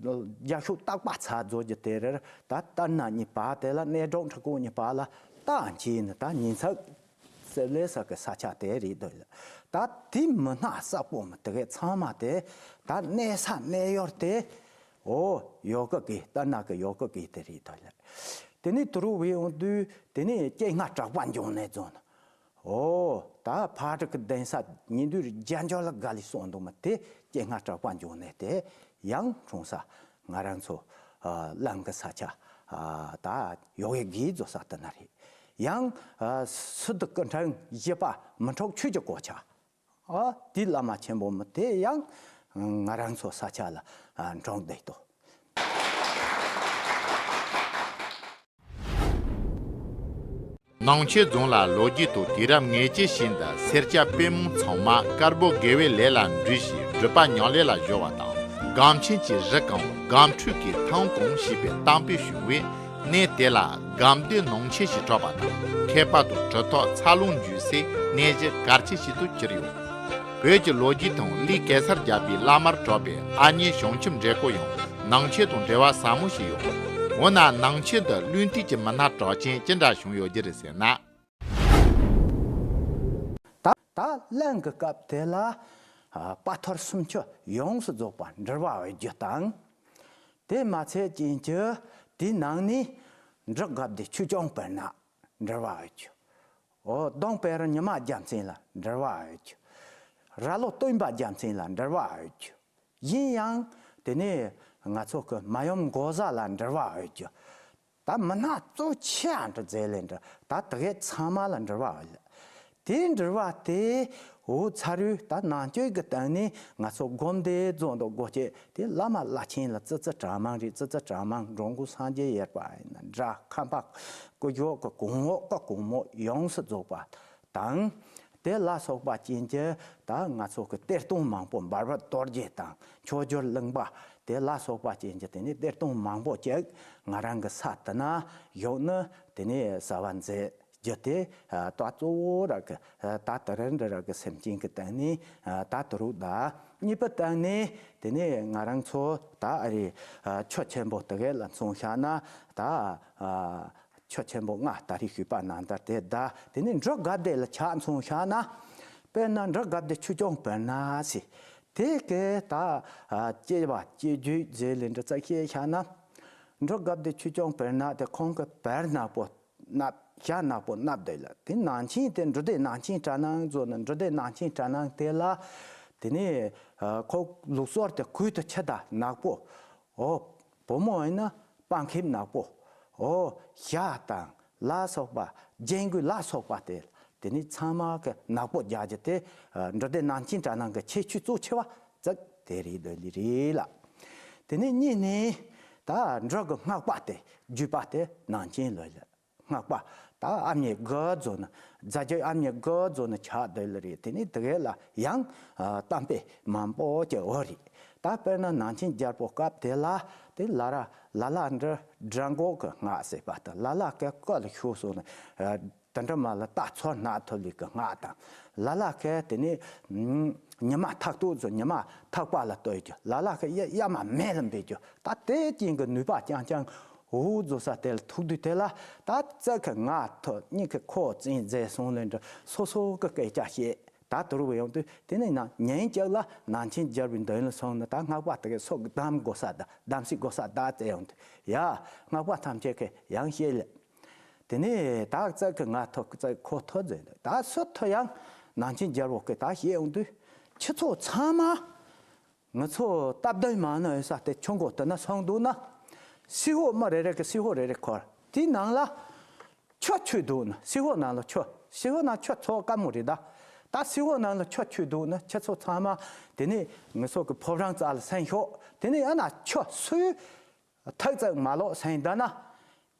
རྒྱ་ཤུག་སྟག་པ་ཚ་རྫོགས་རྒྱུ་དེ་རེད་ད་ལྟར་ན་གཉིས་པ་དེ་ལ་གནས་གྲོགས་འཁྲི་ཁུག་གཉིས་པ་ལ་ད་འཁྱེར་ནི་ད་ཉིན་ཚག་སེ་ལེ་ས་གི་ས་ཆ་དེ་རེད་འདོད་ལ། ད་དེ་མི་སྣ་ས་པོ་མི་དེ་གའི་ཚང་མ་དེ་ད་གནས་ས་གནས་ཡོར་དེ། ཨོ། ཡོ་ག་གི་ལྟ་ན་གི་ཡོ་ག་གི་དེ་རེད་ད་ལ། དེ་ནས་དུ་རུ་བའི་འོང་དུས་དེ་ནས་སྐྱེ་སྔ་དྲག་པ་འབྱུང་གནས་རྫོང་ན། ཨོ། ད་ཕ་དྲུག་གི་གདན་ས་ཉིན་དུས་རྒྱ་འཇོག་ལ་དགའ་ལི་སོང་འདུག་མ་དེ་སྐྱེ་སྔ་དྲག་པ་འབྱུང་གནས་དེ་ཡང་འཁྲུངས་ས་ང་རང་ཚོ་ཨ་གླང་གི་ས་ཆ་ཨ་ད་ཡོ་གའི་དགེ་རྫོགས་ས་དེ་ན་རེད། ཡང་ཨ་སི་ཏུ་སྐུ་ཕྲེང་བཞི་པ་མི་འཕྲོག་ཆོས་ཀྱི་གོ་ཆ། ཨ་དེ་བླ་མ་ཆེན་པོ་མི་དེ་ཡང་ང་རང་ཚོ་ས་ཆ་ལ་འགྲོ་བསྡད་དོ། ནང་ཆེན་རྫོང་ལ་ལོ་རྒྱུས་ཐོག་དུས་རབས་ངེས་ཅན་ཞིག་འདི་སེར་སྐྱ་པད་མོ་ཚང་མ་དཀར་པོ་དགེ་བའི་ལས་ལ་འགྲོ་ཞིང་སྒྲུབ་པ་ཉམས་ལེན་ལ་གཞོལ་བ་དང་སྒམ་ཆེན་གྱི་རི་གང་སྒམ་ཁྲུས་ཀྱི་ཐང་གང་ཞེས་པའི་གཏམ་དཔེ་བྱུང་བས། གནས་དེ་ལ་སྒམ་སྡེ་ནང་ཆེན་ཞེས་གྲགས་པ་དང་ཁྱད་པར་དུ་གྲུབ་ཐོབ་ཚ་ལུང་འཇུག་སའི་གནས་གཞི་གལ་ཆེ་ཞིག་ཏུ་གྱུར་ཡོད། བོད་ཀྱི་ལོ་རྒྱུས་དང་གླིང་གེ་སར་རྒྱལ་པོའི་བླ་མར་གྲགས་པའི་ཨ་མྱེས་བྱང་ཆུབ་འདྲེ་ཀོ་ཡང་ནང་ཆེན་དང་འབྲེལ་བ་ཟབ་མོ་ཞིག་ཡོད། འོ་ན་ནང་ཆེན་དུ་གླིང་སྟོད་ཀྱི་མི་སྣ་གྲགས་ཅན་ཅི་འདྲ་བྱུང་ཡོད་རྒྱུ་རེད་ཟེར་ན། ད་ད་གླིང་གི་སྐབས་དེ་ལ་ཨ་དཔའ་ཐུལ་སུམ་ཅུ་ཡོངས་སུ་རྫོགས་པ་འབྲེལ་བ་ཡོད་རྒྱུ་དང་། དེ་མ་ཚད་ཀྱིན་གྱི་དེའི་ནང་ནས་འབྲི་གབ་སྡེ་ཆོས་སྐྱོང་དཔེར་ན་འབྲེལ་བ་ཡོད་རྒྱུ། འོ་གདོང་དཔལ་རི་ཉི་མ་རྒྱལ་མཚན་ལ་འབྲེལ་བ་ཡོད་རྒྱུ། ར་ལོ་སྟོན་པ་རྒྱལ་མཚན་ལ་འབྲེལ་བ་ཡོད་རྒྱུ། ཡིན་ཡང་དེ་ནས་ང་ཚོ་གི་མ་ཡུམ་འགོག་བཟའ་ལ་འབྲེལ་བ་ཡོད་རྒྱུ། ད་མི་སྣ་གཙོ་ཆེ་ཨ་འདྲ་མཛད་ལེ་འདྲ་ད་དེ་གའི་ཚང་མ་ལ་འབྲེལ་བ་ཡོད། དེའི་འབྲེལ་བ་དེ་འོ་ཚ་རུས་ད་ནང་ཆོས་ཀྱི་སྟེང་ནས་ང་ཚོ་སྒོམ་སྡེ་རྫོང་དུ་སྒོ་བཅད་དེ་བླ་མ་བླ་ཆེན་ལ་ཙི་ཙི་གྲངས་མང་རེད། ཙི་ཙི་གྲངས་མང་འགྲོ་མགོན་སངས་རྒྱས་ཡེར་པ་ཡིན་ན་འདྲ་ཁམས་པ་སྐུ་ཞབས་ཀྱི་གོང་འོག་གི་གོང་མོ་ཡོངས་སུ་རྫོགས་པ་དང་། དེ་ལ་སོགས་པ་ཅན་གྱི་ད་ང་ཚོ་གི་གཏེར་སྟོན་མང་པོ་འབར་བ་རྡོ་རྗེ་དང་མཆོག་གྱུར་གླིང་པ་དེ་ལ་སོགས་པ་ཅན་གྱི་དེ་ནས་གཏེར་སྟོན་མང་པོ་ཅིག་ང་རང་གི་ས་དེ་ན་ཡོད་ནི་དེ་ནས་གསལ་བ་མཛད་རྒྱུ་དེ་ད་གཙོ་བོ་ར་གི་ད་དེ་རིང་འདྲ་ར་གི་སེམས་ཅན་གྱི་སྟེང་ནས་ད་དུ་རུ་ད་གཉིས་པའི་སྟེང་ནས་དེ་ནས་ང་རང་ཚོ་ད་ཨ་རི་ཆོས་ཆེན་པོ་དེ་གའི་ལ་མཚོན་བྱས་ན་ད། ཆོས་ཆེན་པོ་ལྔ་ད་རེས་ཞུས་པ་ནང་ལྟར་དེ་ད་དེ་ནས་འབྲི་གབ་སྡེ་ལ་ཆ་མཚོན་བྱས་ན། དཔེར་ན་འབྲི་གབ་སྡེ་ཆོས་སྐྱོང་དཔེར་ན་ཟེར། དེ་གའི་ད་སྐྱེ་བ་སྐྱེ་རྒྱུད་མཛད་ལེ་འདྲ་ཙག་བཤད་བྱས་ན། འབྲི་གབ་སྡེ་ཆོས་སྐྱོང་དཔེར་ན་དེ་ཁོང་གི་བར་ནག་པོ་གནབ་ཞྭ་ནག་པོ་གནབ་བསྡད་ལ་དེ་ནང་ཆེན་དེ་འབྲི་སྡེ་ནང་ཆེན་གྲྭ་ནང་བཟོ་ན་འབྲི་སྡེ་ནང་ཆེན་གྲྭ་ནང་དེ་ལ་དེ་ནས་ཁོ་ལུགས་སྲོལ་དེ་གོས་དེ་ཆུ་དང་ནག་པོ། ཨོ། བུ་མོ་ཡིན་ན་པང་ཁེབས་ནག་པོ། ཨོ། ཞྭ་དང་ལ་སོགས་པ་རྒྱན་གོས་ལ་སོགས་པ་དེ་དེ་ནི་ཚང་མ་གི་ནག་པོ་རྒྱག་རྒྱུ་དེ་འབྲི་སྡེ་ནང་ཆེན་གྲྭ་ནང་གི་ཁྱད་ཆོས་གཙོ་ཆེ་བ་ཙག་དེ་རེད་འདོད་ལི་རེད་ལ། དེ་ནི་གཉིས་ནི་ད་འབྲི་གི་སྔགས་པ་དེ་བརྒྱུད་པ་དེ་ནང་ཆེན་ལོས་ལ། སྔགས་པ་ད་ཨ་མྱེས་དགུ་རྫོགས་ནི་རྫ་རྒྱུད་ཨ་མྱེས་དགུ་རྫོགས་ནི་ཆགས་སྡོད་ལ་རེད། དེ་ནི་དེ་གས་ལ་ཡང་གཏམ་དཔེ་མང་པོ་ཅིག་ཡོད་རེད། ད་དཔེར་ན་ནང་ཆེན་རྒྱལ་པོ་སྐབས་དེ་ལ་དེ་ལ་ར་ལ་ལ་འདྲ་སྦྲ་འགོག་གི་སྔགས་ཟེར་བ་དང་། ལ་ལ་ཀའི་སྐུ་ལ་ཞུགས་སོང་ནས་དེ་འདྲ་མ་ལ་རྟ་ཚོ་སྣ་ཐུབ་ལི་གི་སྔགས་དང་། ལ་ལ་ཀའི་དེ་ནས་ཉི་མ་ཐག་ཏུ་ཚོ་ཉི་མ་ཐག་པ་ལ་གཏོད་རྒྱུ། ལ་ལ་ཀའི་གཡའ་གཡའ་མ་མེ་ལ་འབེབས་རྒྱུ། ད་དེ་ཅན་གྱི་ནུས་པ་རྐྱང་རྐྱང་འུ་ཚོ་ས་དེ་ལ་ཐུག་དུས་དེ་ལ་ད་རྩ་ཁ་ང་ཐོ་གཉིས་ཁ་ཁོ་བཙན་མཛད་སོང་ལས་འདྲ་སོ་སོ་གི་སྐད་ཆ་བཤད། ད་དུར་བ་ཡོང་དུས་དེ་ནས་ན་ཉིན་གཅིག་ལ་ནང་ཆེན་རྒྱལ་པོའི་མདུན་ལ་སོང་ན་ད་སྔགས་པ་དེ་གའི་སོགས་གདམས་དགོས་ས་ད་གདམས་སྲིད་དགོས་ས་ད་བཙལ་ཡོང་དུས་ཡ་སྔགས་པ་ཐམས་ཅད་ཀྱི་ཡང་བཤད་ལ། དེ་ནས་ད་རྩ་ཁ་ང་ཐོ་རྩ་ཁོ་ཐོ་མཛད་འདུག་ད་སུ་ཐོ་ཡང་ནང་ཆེན་རྒྱལ་པོ་གི་ད་བཤད་ཡོང་དུས་ཁྱི་ཚོ་ཚང་མ། ང་ཚོ་སྟབས་བདེ་མ་ནི་ཡོད་ས་དེ་ཆུ་མགོ་དེ་ན་སོང་འདུག་ན། སི་ཧོ་མི་རེ་རེ་གི་སི་ཧོ་རེ་རེ་འཁོར། དེའི་ནང་ལ་ཆུ་ཆུ་འདུག་ན། སི་ཧོ་ནང་ལ་ཆུ། སི་ཧོ་ནང་ཆུ་ཚོ་དཀར་མོ་རེད་ད། ད་སི་ཧོ་ནང་ལ་ཆུ་ཆུ་འདུག་ན་ཁྱེད་ཚོ་ཚང་མ་དེ་ནས་ང་ཚོ་གི་ཕོ་བྲང་རྩ་ལ་སེང་ཤོག་དེ་ནས་ཨ་ན་ཆུ་སུའི་ཐག་ཚག་མ་ལོག་སེང་ད་ན།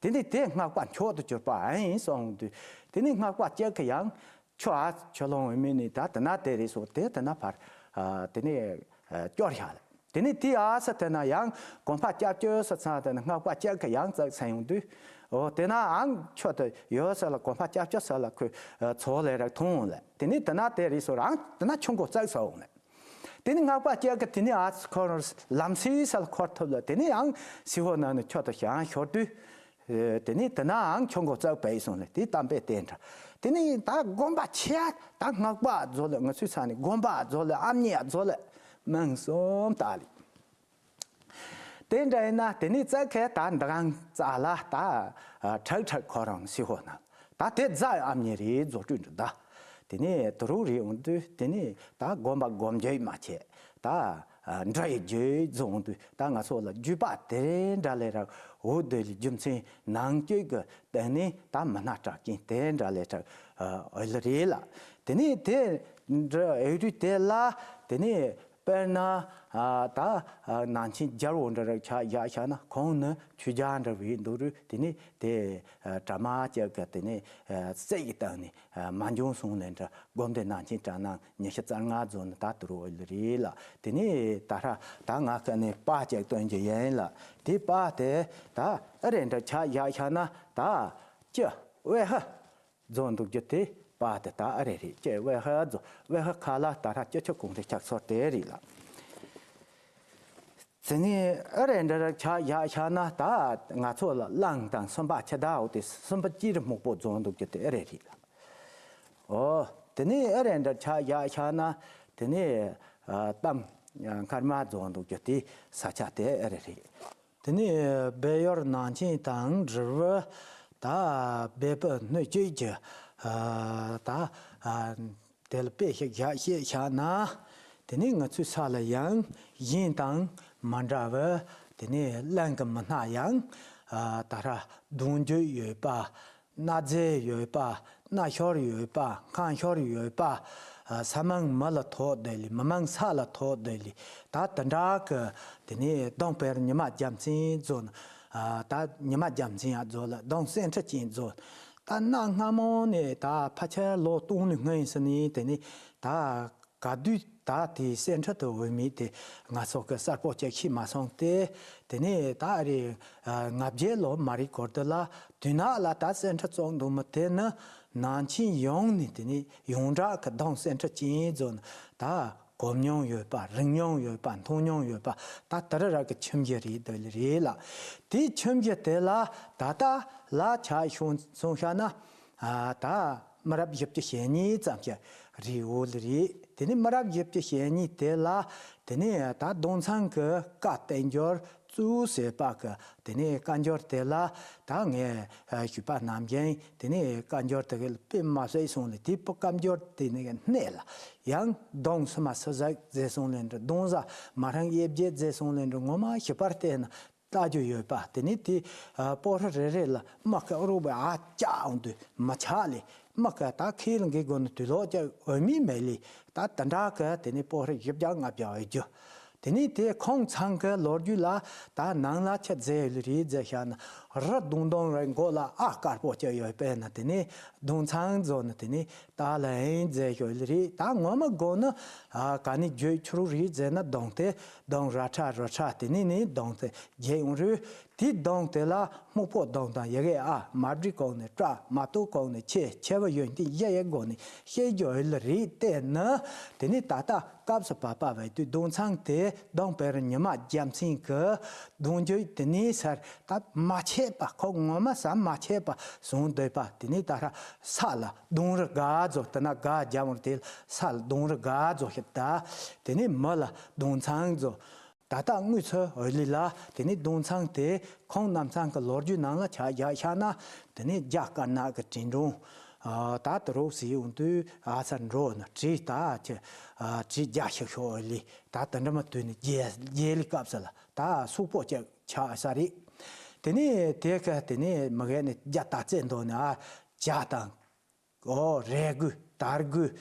དེ་ནས་དེ་སྔགས་པ་མཆོག་ཏུ་གྱུར་པ་ཨེ་ཡིན་གསུངས་དུས། དེ་ནས་སྔགས་པ་གཅིག་གི་ཡང་ཆུ་ཨ་ཆུ་ལོང་བའི་མི་ནི་ད་དེ་ན་དེ་རེད་སོ་དེ་དེ་ན་ཕར་ཨ་དེ་ནས་ཨ་སྐྱོར་བཞག་ལ། དེ་ནས་དེ་ཨ་ས་དེ་ན་ཡང་དགོན་པ་སྐྱབས་བཅོལ་ས་ཚང་དེ་ན་སྔགས་པ་གཅིག་གི་ཡང་བཙག་ས་ཡོང་དུས། འོ་དེ་ན་ཨང་ཆུ་དེ་ཡོད་ས་ལ་དགོན་པ་སྐྱབས་བཅོལ་ས་ལ་ཁོས་ཨ་ཚོ་ལས་རག་ཐོང་ལ། དེ་ནས་དེ་ན་དེ་རེད་སོ་རང་དེ་ན་ཆུ་མགོ་བཙག་ས་འོང་ལ། དེ་ནི་སྔགས་པ་སྐྱེ་གི་དེ་ནི་ཨ་ཁོ་ལམ་སེང་ས་ལ་འཁོར་ཐུབ་ལ། དེ་ནི་ཡང་སི་ཧོ་ནང་ནས་ཆོ་ཏོ་ཞང་ཤོར་དུས། དེ་ནི་དེ་ན་ཡང་ཆུ་མགོ་བཙག་པའི་སོང་ལ་དེ་གཏམ་དཔེ་བསྟན་འདྲ། དེ་ནི་ད་དགོན་པ་ཆེ་ད་སྔགས་པ་རྫོ་ལ་ང་ཚོའི་ས་ནས་དགོན་པ་རྫོ་ལ་ཨ་མྱེས་རྫོ་ལ་མིང་གསུམ་ད་ལི། དེ་འདྲ་ཡིན་ན་དེ་ནི་རྩ་ཁའི་ད་འདི་གང་རྩ་ལ་ད་ཁྲག་ཁྲག་ཁོ་རང་སི་ཧོ་ན་ད་དེ་རྫ་ཨ་མྱེས་རེད་རྫོ་སྤྲུལ་འདྲ་ད། དེ་ནས་དུ་རུ་རེ་འོང་དུས་དེ་ནས་ད་དགོན་པ་སྒོམ་རྒྱུ་མ་བྱས་ད་འདྲ་ཡི་རྒྱུ་རྫོང་དུས་ད་ང་ཚོ་ལ་རྒྱུད་པ་དེ་འདྲ་ལས་རག་འོ་དེ་ལས་རྒྱུ་མཚན་ནང་བཅུད་ཀྱི་སྟེང་ནས་ད་མི་སྣ་གྲགས་ཅན་དེ་འདྲ་ལས་གྲགས་འོས་ལ་རེད་ལ། དེ་ནས་དེ་འདྲ་འོས་རུས་དེ་ལ་དེ་ནས་དཔེར་ན་ད་ནང་ཆེན་རྒྱལ་པོ་འདྲ་རག་ཆ་བཞག་བཞག་ན་ཁོང་ནི་ཆོས་རྒྱལ་འདྲ་བའི་འདུག་རུས་དེ་ནས་དེ་གྲ་མ་བཅད་ཀྱི་དེ་ནས་རྩེ་ཡི་སྟེང་ནས། མ་འབྱུང་གསུང་ལས་འདྲ་སྒོམ་སྡེ་ནང་ཆེན་གྲྭ་ནང་ཉི་ཤུ་རྩ་ལྔ་རྫོགས་ནས་ད་དུ་རུ་འོལ་རེད་ལ། དེ་ནས་ད་ཧྲ་ད་ང་ཀ་ནས་པ་ཅིག་སྟོན་རྒྱུ་ཡིན་ལ། དེ་པ་དེ་ད་ཨ་རེ་འདྲ་ཆ་བཞག་བཞག་ན་ད་ཅི་ཝེ་ཧ་རྫོགས་འདུག་རྒྱུ་དེ་པ་དེ་ད་ཨ་རེ་རེད། ཅི་ཝེ་ཧ་རྫོགས་ཝེ་ཧ་ཁ་ལ་ད་ཧྲ་ཅི་ཆུ་གུང་རེ་ཆགས་ཚོར་དེ་རེད་ལ། དེ་ནས་ཨ་རེ་འདྲ་ར་ཆ་བཞག་བཞག་ན་ད་ང་ཚོ་ལ་གླང་དང་སུམ་པ་ཁྱི་ཟླ་འོ་དེ་སུམ་པ་སྤྱིར་སྨུག་པོ་རྫོང་འདུག་རྒྱུ་དེ་ཨ་རེ་རེད་ལ། འོ་དེ་ནས་ཨ་རེ་འདྲ་ཆ་བཞག་བཞག་ན་དེ་ནས་གཏམ་མཁར་མ་རྫོང་འདུག་རྒྱུ་དེ་ས་ཆ་དེ་ཨ་རེ་རེད། དེ་ནས་སྦས་ཡུལ་ནང་ཆེན་དང་འབྲི་བ་ད་སྦས་པ་སྣོད་བཅུད་ཀྱི་ད། དེ་ལ་དཔེ་ཞིག་བཞག་བཤད་བཞག་ན། དེ་ནས་ང་ཚོའི་ས་ལ་ཡང་གཞན་དང་མ་འདྲ་བར་དེ་ནས་གླང་གི་མི་སྣ་ཡང་ད་ར་གདུང་རྒྱུད་ཡོད་པ། གནའ་རྫས་ཡོད་པ། གནའ་ཤོར་ཡོད་པ། ཁང་ཤོར་ཡོད་པ། ས་མིང་མི་ལ་ཐོགས་དེ་ལས་མི་མིང་ས་ལ་ཐོགས་དེ་ལས་ད་དེ་འདྲ་གི་དེ་ནས་གདོང་དཔེར་ཉི་མ་རྒྱལ་མཚན་རྫོགས་ན། ད་ཉི་མ་རྒྱལ་མཚན་ཡང་རྫོགས་ལ་གདོང་སེང་ཁྲི་ཅན་རྫོགས། ད་གནའ་སྔ་མོ་ནས་ད་ཕལ་ཆེར་ལོ་སྟོང་ནས་སྔོན་ཟིན་ནས་དེ་ནས་ད་ག་དུས་ད་དེ་སེང་ཁྲི་དུ་འོས་མི་དེ་ང་ཚོ་གི་གསལ་པོ་ཅིག་ཤེས་མ་སོང་སྟེ། དེ་ནས་ད་རེས་ལྔ་བརྒྱ་ལོ་མ་རིག་གོར་དུ་ལ་དུས་ནག་ལ་ད་སེང་ཁྲི་བཙོང་འདུག་མི་དེ་ནི་ནང་ཆེན་ཡོངས་ནས་དེ་ནས་ཡོངས་གྲགས་ཀྱི་གདོང་སེང་ཁྲི་ཅན་རྫོགས་ན་ད་གོ་མྱོང་ཡོད་པ། རིག་མྱོང་ཡོད་པ། མཐོང་མྱོང་ཡོད་པ། ད་དེ་ར་ར་གི་ཁྱིམ་རྒྱུད་རེད་འདོད་ལེ་རེད་ལ། དེའི་ཁྱིམ་རྒྱུད་དེ་ལ་ད་ལྟ་ལ་ཆ་བྱུང་སོང་ཤ་ན། ད་མི་རབས་བཞི་བཅུ་ཞེ་གཉིས་ཙམ་ཞིག་རེད་འོ་ལེ་རེད། དེ་ནས་མི་རབས་བཞི་བཅུ་ཞེ་གཉིས་དེ་ལ་དེ་ནས་ད་གདོང་ཚང་གི་བཀའ་བསྟན་འགྱུར་གཙོ་བོ་ཟེར་པ་གི་དེ་ནས་བཀའ་འགྱུར་དེ་ལ་ད་ངས་ཞུས་པ་ནམ་རྒྱུན་དེ་ནས་བཀའ་འགྱུར་དེ་གི་དཔེ་མ་སྲིད་སོང་ལེ། དེ་བཀའ་འགྱུར་དེ་ནས་གནད་ལ། ཡང་གདོང་སུ་མ་སུ་ཟིག་ཟེར་སོང་ལེ་འདྲ། གདོང་ཟ་མ་རང་དབྱེ་བརྒྱད་ཟེར་སོང་ལེ་འདྲ། ངོ་མ་ཞིབ་པར་བལྟས་ན་ལྟ་རྒྱུ་ཡོད་པ། དེ་ནི་དེ་སྤོ་ར་རེ་རེ་ལ་དམག་གི་རུ་བའི་ཨ་ཅག་འོང་དུས་མ་ཆག་ལེ། དམག་གི་ད་ཁེ་ལ་འགི་དགོ་ནི་དུས་ལོག་ཅག་འོས་མི་མེད་ལེ། ད་དེ་འདྲ་གི་དེ་ནི་སྤོ་ར་བཞི་བརྒྱ་ལྔ་བརྒྱ་འོས་རྒྱུ། དེ་ནས་དེ་ཁོང་ཚང་གི་ལོ་རྒྱུས་ལ་ད་ནང་ལ་ཆ་མཛད་ཡོད་རེད་ཟེར་བཤད་ན། རི་གདུང་གདུང་རེ་མགོ་ལ་ཨ་དཀར་པོ་ཅིག་ཡོད་པས་ན། དེ་ནས་གདུང་ཚང་ཟེར་ན་དེ་ནས་ད་ལ་ཨེན་མཛད་ཡོད་རེད། ད་ངོ་མ་དགོས་ན་ཨ་ག་ནས་བརྗོད་ཆོག་རེད་ཟེར་ན། གདུང་དེ་གདུང་ར་ཁྲ་ར་ཁྲ་དེ་ནས་ནས་གདུང་དེ་རྒྱས་ཡོང་རེད། དེའི་གདུང་དེ་ལ་སྨུག་པོ་གདུང་དང་ཡི་གེ་ཨ་མ་བྲིས་གོང་ནས་ཀྲ། མ་གཏོགས་གོང་ནས་ཆེ། ཆེ་བ་ཡོན་ཏན་གཞི་ཡི་སྒོ་ནས་བཤད་རྒྱུ་ཡོད་ལ་རེད། དེ་ནི་དེ་ནས་ད་ལྟ་སྐབས་སུ་བབ་པ་བས་དུས་གདུང་ཚང་དེ་གདུང་དཔལ་རི་ཉི་མ་རྒྱལ་མཚན་གྱི་གདུང་རྒྱུད་དེ་ནས་ཟུར་ད་མ་ཆད་པ། ཁོ་ངོ་མ་ཟམ་མ་ཆད་པ་བཟུང་བསྡད་པ། དེ་ནས་ད་ལྟ་ས་ལ་གདུང་རི་དགའ་ཟེར། དེ་ན་དགའ་རྒྱབ་འོང་དེ་ས་ལ་གདུང་རི་དགའ་ཟེར་ཞིག་ད། དེ་ནས་མི་ལ་གདུང་ཚང་ཟེར། ད་ལྟ་དངོས་སུ་འོས་ལི་ལ་དེ་ནས་གདུང་ཚང་དེ་ཁོང་རྣམ་ཚང་གི་ལོ་རྒྱུས་ནང་ལ་ཆ་བཞག་བཞག་ན། དེ་ནས་རྒྱ་དཀར་ནག་གི་བྲིས་འབྲོང་ད་དུ་རོགས་སུ་ཡོང་དུས་ཨ་ས་འགྲོ་ན་བྲིས་ད་ཆ་བྲིས་རྒྱ་ཤིག་ཤོག་འོས་ལི། ད་དེ་འདྲ་མ་དུས་ནས་རྒྱལ་རྒྱལ་ལི་སྐབས་སུ་ལ་ད་སུག་པོ་ཅིག་ཆགས་ས་རེད། དེ་ནས་དེ་ག་དེ་ནས་མི་གས་ནས་རྒྱ་དར་རྩེ་མདོ་ནས་ཨ་ཇ་དང་། ཨོ་རས་གོས་དར་གོས།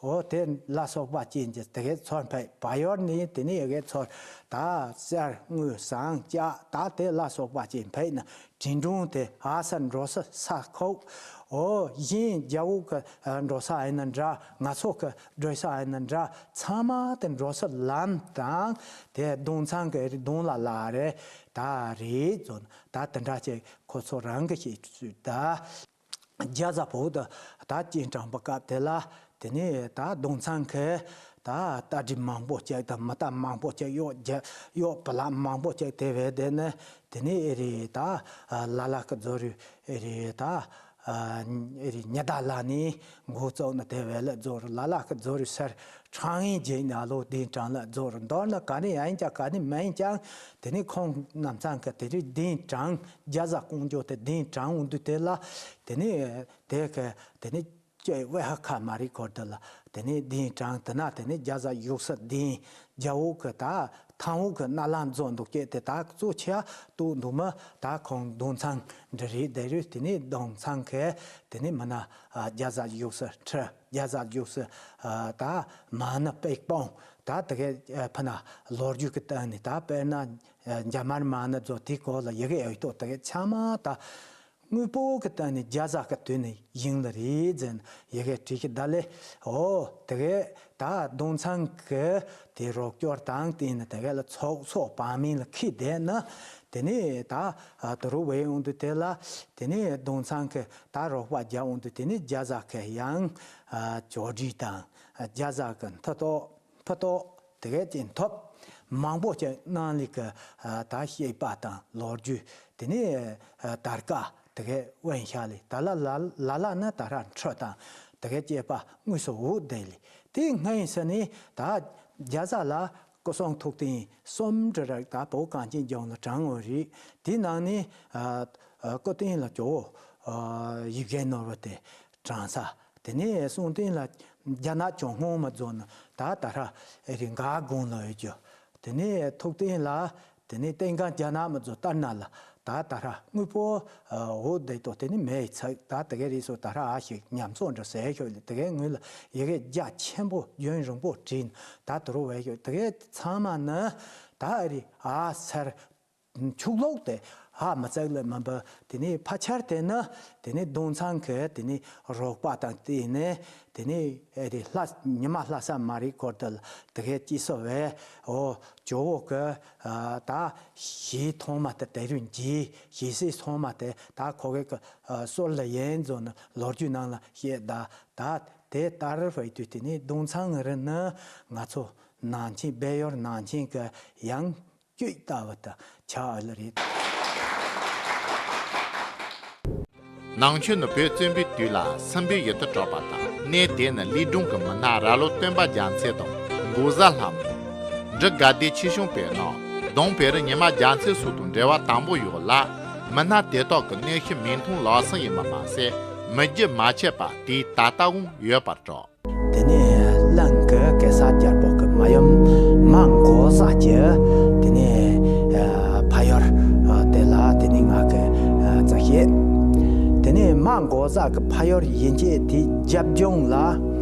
ཨོ་དེ་ལ་སོགས་པ་ཅན་གྱི་དེ་གའི་ཚོར་ཕེབས། བལ་ཡུལ་ནས་དེ་ནས་ཡི་གེ་ཚོར་ད་གསེར་དངུལ་ཟངས་ལྕགས་ད་དེ་ལ་སོགས་པ་ཅན་ཕེབས་ན། བྲིས་འབྲོང་དེ་ཨ་ས་འགྲོ་ས་ས་ཁོག་ཨོ་གཞན་རྒྱ་བོ་གི་འགྲོ་ས་ཡིན་ན་འདྲ། ང་ཚོ་གི་འགྲོ་ས་ཡིན་ན་འདྲ། ཚང་མ་དེ་འགྲོ་ས་ལམ་དང་དེ་གདུང་ཚང་གི་གདུང་ལ་ལ་རེད་ད་རེད་ཟེར་ན། ད་དེ་འདྲ་ཅིག་ཁོ་ཚོ་རང་གི་བཤད་ཚུལ་ད། རྒྱ་བཟའ་བོ་དང་ད་སྤྱན་དྲངས་པ་སྐབས་དེ་ལ་དེ་ནས་ད་གདུང་ཚང་གི་ད་རྟ་དྲེལ་མང་པོ་ཅིག་དང་མི་རྟ་མང་པོ་ཅིག་གཡོག་རྒྱ་གཡོག་བུ་ལ་མང་པོ་ཅིག་དེ་བས་དེ་ནས་དེ་ནས་ཨེ་རེད་ད་ལ་ལ་གི་རྫོ་རུ་ཨེ་རེད་ད་ཨེ་རེད་ཉི་ཟླ་ལ་ནས་འགོ་བཙུགས་ན་དེ་བས་ལ་རྫོ་རུ་ལ་ལ་གི་རྫོ་རུ་སར་ཁྲང་ཡིན་རྗེས་ནས་ཨ་ལོ་གདན་དྲངས་ལ་རྫོ་རུ། མདོར་ན་ག་ནས་ཡིན་ཀྱང་ག་ནས་མ་ཡིན་ཀྱང་དེ་ནས་ཁོང་རྣམ་ཚང་གི་དེ་རིང་གདན་དྲངས། རྒྱ་བཟའ་ཀོང་ཇོ་དེ་གདན་དྲངས་འོང་དུས་དེ་ལ་དེ་ནས་དེ་གི་དེ་ནས་ཀྱེ་ཝེ་ཧ་ཁ་མ་རི་ཁོར་དེ་ལ་དེ་ནས་གདན་དྲངས། དེ་ན་དེ་ནས་རྒྱ་བཟའ་བཞུགས་ས་གདན་རྒྱ་བོ་གི་ད་ཐང་བོ་གི་ནགས་ལམ་རྫོགས་འདུག་ཀྱེ་དེ་ད་གཙོ་ཆེ་ཏུ་འདུག་མ་ད་ཁོང་གདུང་ཚང་འདྲ་རེད་དེ་རུ། དེ་ནས་གདུང་ཚང་གི་དེ་ནས་མི་ན་རྒྱ་བཟའ་བཞུགས་ས་ཁྲི། རྒྱ་བཟའ་བཞུགས་སུ་ད་མ་ཎི་པད་སྤུངས་ད་དེ་གའི་ཕུ་ན་ལོ་རྒྱུས་ཀྱི་སྟེང་ནས་ད་དཔེར་ན་འཇམ་དམར་མ་ཎི་ཚོ་དེའི་སྐོར་ལ་ཡི་གེ་ཡོད་དོ། དེ་གའི་ཚང་མ་ད་དངོས་པོ་གི་སྟེང་ནས་རྒྱ་བཟའ་གི་དུས་ནས་ཡིན་ལ་རེད་ཟེར་ནས་ཡི་གེ་བྲིས་ཤིག་ད་ལེ། ཨོ་དེ་གའི་ད་གདུང་ཚང་གི་དེ་རོགས་སྐྱོར་དང་བསྟུན་ནས་དེ་གའི་ལ་ཚོགས་གསོག་བང་མིན་ལ་ཁི་བསྡད་ན། དེ་ནས་ད་དུ་རུ་བས་ཡོང་དུས་དེ་ལ་དེ་ནས་གདུང་ཚང་གི་ད་རོགས་པ་རྒྱག་འོང་དུས་དེ་ནས་རྒྱ་བཟའ་གི་ཡང་ཨ་ཅོ་འདྲི་དང་རྒྱ་བཟའ་གི་མཐུ་ཏོ་ཕུ་ཏོ་དེ་གའི་ཅན་ཐོབ་མང་པོ་ཅིག་གནང་ལི་གི་ཨ་ད་བཤད་པ་དང་ལོ་རྒྱུས་དེ་ནས་ཨ་དར་ཀ་དེ་གའི་དབེན་ཤ་ལི་ད་ལ་ལ་ལ་ལ་ན་ད་ར་འཕྲོ་དང་དེ་གའི་སྐྱེས་པ་དངོས་སུ་འུ་བསྡད་ལི་དེ་སྔ་ཡིན་ས་ནས་ད་རྒྱ་བཟའ་ལ། སྐུ་གསུང་ཐུགས་རྟེན་གསུམ་འདྲ་རག་ད་བོད་གངས་ཅན་ལྗོངས་ལ་དྲངས་འོང་རེད། དེའི་ནང་ནས་ཨ་ཨ་སྐུ་རྟེན་ལ་ཇོ་བོ་ཨ་ཡིད་བཞིན་ནོར་བུ་དེ་དྲངས་ས། དེ་ནས་གསུང་རྟེན་ལ་རྒྱ་ནག་ཇོ་སྔོན་མ་རྫོགས་ན་ད་ད་ར་ཨེ་རི་འགག་དགོན་ལ་ཡོད་རྒྱུ། དེ་ནས་ཐུགས་རྟེན་ལ་དེ་ནས་རྟེན་ཁང་རྒྱ་ནག་མ་རྫོགས་ལྟར་ན་ལ་ད་ད་ར་དངོས་པོ་འོ་བསྡད་དོ། དེ་ནི་མེ་ཡི་ཚིག་ད་དེ་གའི་རིགས་སུ་ད་ར་ཨ་ཞིག་ཉམས་གསོ་འདྲ་ཟེར་ཤོད་ལ། དེ་གའི་ངོས་ལ་ཡི་གེ་རྒྱ་ཆེན་པོ་རྒྱུན་རིང་པོ་བྲིས་ད་དུ་རུ་བས་ཤོད། དེ་གའི་ཚང་མ་ནི་ད་ཨ་རི་ཨ་སར་ཆུག་ལོག་དེ་ཧ་མི་ཚག་ལ་མ་འབབ། དེ་ནི་ཕ་ཆར་དེ་ནི་དེ་ནི་གདུང་ཚང་གི་དེ་ནི་རོགས་པ་དང་བསྟུན་ནས་དེ་ནི་ཨེ་རི་ལྷ་ཉི་མ་ལྷ་ས་མ་རི་སྐོར་དུ་དེ་གའི་ཅི་སོ་བས་ཨོ་ཇོ་བོ་གི་ཨ་ད་ཞེས་ཐོག་མ་དེ་དེ་རུ་འཇིག་ཞེས་སྲིད་ཐོག་མ་དེ་ད་ཁོ་གི་གི་ཨ་སོར་ལ་ཡན་ཚོ་ནི་ལོ་རྒྱུས་ནང་ལ་བཤད། ད་ད་དེ་ལྟར་བའི་དུས་དེ་ནི་གདུང་ཚང་རི་ནི་ང་ཚོ་ནང་ཆེན་སྦས་ཡུལ་ནང་ཆེན་གི་ཡང་སྐྱོད་ལྟ་བུ་དང་ཆགས་ལ་རེད། ནང་ཆོས་ནི་བོད་བཙན་པོའི་དུས་ལ་སྲིན་པོའི་ཡུལ་དུ་གྲགས་པ་དང་། གནས་དེ་ནི་གླིང་སྒྲུང་གི་མི་སྣ་རྭ་ལོ་སྟོན་པ་རྒྱལ་མཚན་དང་འགོག་བཟའ་ལྷ་མོ། འབྲི་དགའ་ལྡན་ཆོས་སྐྱོང་པའི་ནང་གདུང་དཔལ་རི་ཉི་མ་རྒྱལ་མཚན་སོགས་དང་འབྲེལ་བ་དམ་པོ་ཡོད་ལ། མི་སྣ་དེ་དག་གི་གནས་ཤུལ་མིང་མཐོང་ལག་ཟིན་ཡིན་པ་མ་ཟད། མི་རྒྱུད་མ་ཆད་པ་དུས་ད་ལྟའང་ཡོད་པར་གྲགས། དེ་ནས་གླིང་གི་གེ་སར་རྒྱལ་པོ་གི་མ་ཡུམ་མ་འགོག་བཟའ་གྱི་དེ་ནས་ཨ་ཕ་ཡུལ་ཨ་དེ་ལ་དེ་ནས་ང་གི་ཨ་རྩ་བཤད། དེ་ནས་མ་འགོག་བཟའ་གི་ཕ་ཡུལ་ཡིན་གྱི་དེ་རྒྱབ་ལྗོངས་ལ་